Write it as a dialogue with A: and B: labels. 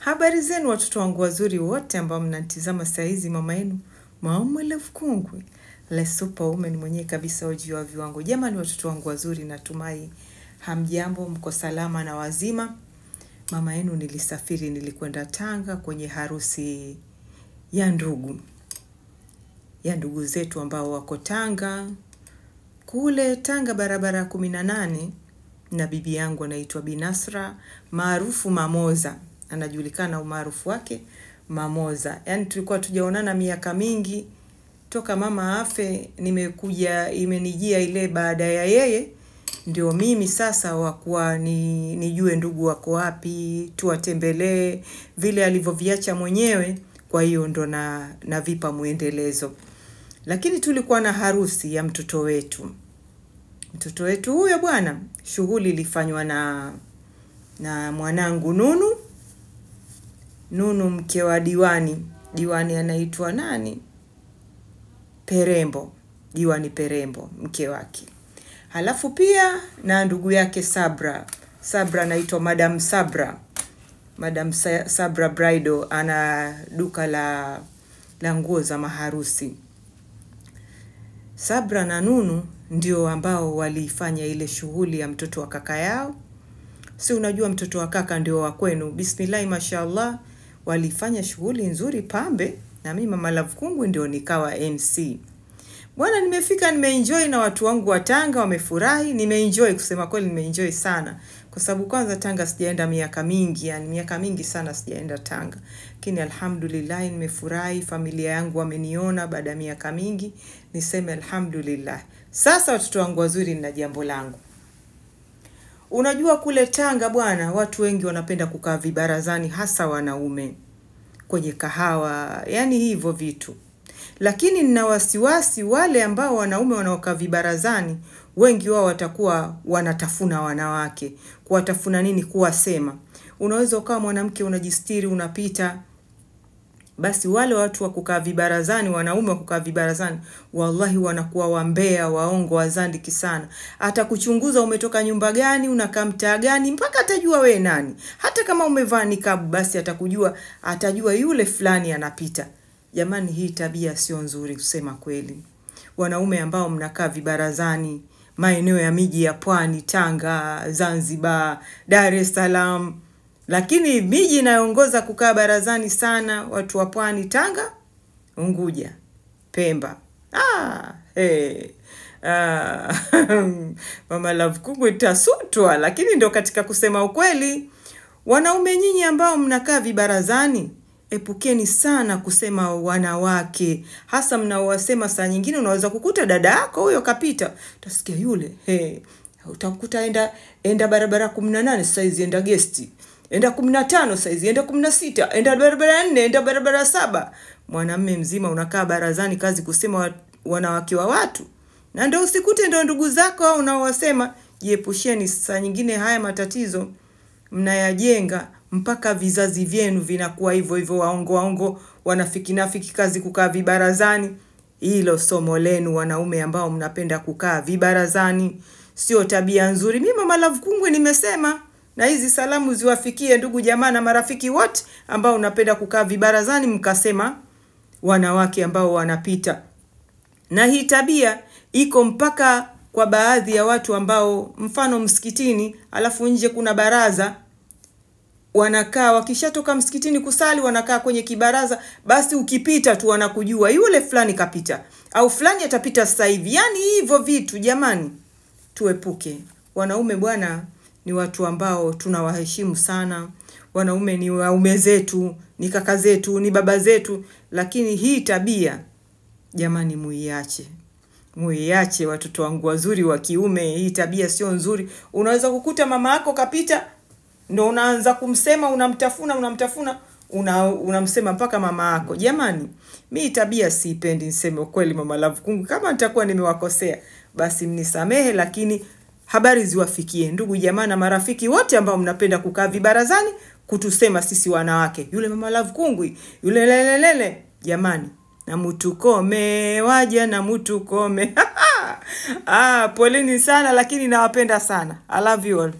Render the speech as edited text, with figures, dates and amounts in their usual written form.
A: Habari zenu watoto wangu wazuri wote ambao mnatizama saa hizi, mama yenu Mama Love Kungwi, le superwoman mwenyewe kabisa uji wa viwango. Jamani watoto wangu wazuri, natumai hamjambo, mko salama na wazima. Mama yenu nilisafiri, nilikwenda Tanga kwenye harusi ya ndugu zetu ambao wako Tanga. Kule Tanga barabara 18, na bibi yangu anaitwa Binasra, maarufu Mamoza. Anajulikana umaarufu wake Mamoza. Yaani tulikuwa tujaonana miaka mingi toka mama afe, nimekuja imenijia ile baada ya yeye ndio mimi sasa wakuwa nijue ndugu wako wapi, tuwatembelee vile alivyoviacha mwenyewe. Kwa hiyo ndo na vipa muendelezo. Lakini tulikuwa na harusi ya mtoto wetu. Mtoto wetu huyo bwana, shughuli ilifanywa na mwanangu Nunu. Nunu mke wa diwani. Diwani anaitwa nani? Perembo. Diwani Perembo, mke wake. Halafu pia na ndugu yake Sabra. Sabra anaitwa Madam Sabra. Madam Sabra Bridal, ana duka la nguo za maharusi. Sabra na Nunu ndio ambao walifanya ile shughuli ya mtoto wa kaka yao. Si unajua mtoto wa kaka ndio wa kwenu. Bismillah, mashallah, walifanya shughuli nzuri pambe, na mimi Mama Love Kungwi ndio nikawa MC. Bwana, nimefika, nimeenjoy na watu wangu wa Tanga wamefurahi, nimeenjoy kusema kweli, nimeenjoy sana. Kwa sababu kwanza Tanga sijaenda miaka mingi, yani miaka mingi sana sijaenda Tanga. Lakini alhamdulillah nimefurahi, familia yangu wameniona baada ya miaka mingi, niseme alhamdulillah. Sasa watoto wangu wazuri, nina jambo langu. Unajua kule Tanga bwana, watu wengi wanapenda kukaa vibarazani, hasa wanaume, kwenye kahawa, yani hivyo vitu. Lakini nina wasiwasi wale ambao wanaume wanaokaa vibarazani, wengi wao watakuwa wanatafuna wanawake. Kuwatafuna nini? Kuwasema. Unaweza ukawa mwanamke unajistiri, unapita. Basi wale watu wa kukaa vibarazani, wanaume wa kukaa vibarazani, wallahi wanakuwa wambea, waongo, wazandiki sana. Atakuchunguza umetoka nyumba gani, unakaa mtaa gani, mpaka atajua we nani. Hata kama umevaa nikabu, basi atakujua, atajua yule fulani anapita. Jamani, hii tabia sio nzuri kusema kweli. Wanaume ambao mnakaa vibarazani, maeneo ya miji ya pwani, Tanga, Zanzibar, Dar es Salaam, lakini miji inayoongoza kukaa barazani sana watu wa pwani, Tanga, Unguja, Pemba. Mama Love Kungwi itasutwa, lakini ndio katika kusema ukweli. Wanaume nyinyi ambao mnakaa vibarazani, epukeni sana kusema wanawake, hasa mnaowasema. Saa nyingine unaweza kukuta dada yako huyo kapita, utasikia yule, utakuta enda barabara 18 saizi, enda gesti, enda 15 saizi, enda 16, enda barabara 4, enda barabara 7. Mwanamume mzima unakaa barazani kazi kusema wanawake wa watu, na ndio usikute ndio ndugu zako au unaowasema. Jiepusheni, saa nyingine haya matatizo mnayajenga mpaka vizazi vyenu vinakuwa hivyo hivyo, waongo waongo, wanafiki nafiki, kazi kukaa vibarazani. Hilo somo lenu wanaume ambao mnapenda kukaa vibarazani, sio tabia nzuri. Mimi Mama Love Kungwi nimesema, na hizi salamu ziwafikie ndugu jamaa na marafiki wote ambao unapenda kukaa vibarazani, mkasema wanawake ambao wanapita. Na hii tabia iko mpaka kwa baadhi ya watu ambao, mfano msikitini, alafu nje kuna baraza, wanakaa wakishatoka msikitini kusali, wanakaa kwenye kibaraza, basi ukipita tu wanakujua yule fulani kapita au fulani atapita sasa hivi. Yani hivyo vitu jamani, tuepuke. Wanaume bwana ni watu ambao tunawaheshimu sana. Wanaume ni waume zetu, ni kaka zetu, ni baba zetu, lakini hii tabia jamani muiache. Muiache watoto wangu wazuri wa kiume, hii tabia sio nzuri. Unaweza kukuta mama yako kapita, ndo unaanza kumsema, unamtafuna, unamtafuna, unamsema mpaka mama yako. Jamani, mi tabia siipendi, niseme ukweli Mama Love Kungwi. Kama nitakuwa nimewakosea, basi mnisamehe, lakini habari ziwafikie ndugu jamaa na marafiki wote ambao mnapenda kukaa vibarazani kutusema sisi wanawake, yule Mama Love Kungwi, yule lelelele. Jamani, na mutukome waja, na mutukome. Poleni sana, lakini nawapenda sana. I love you all.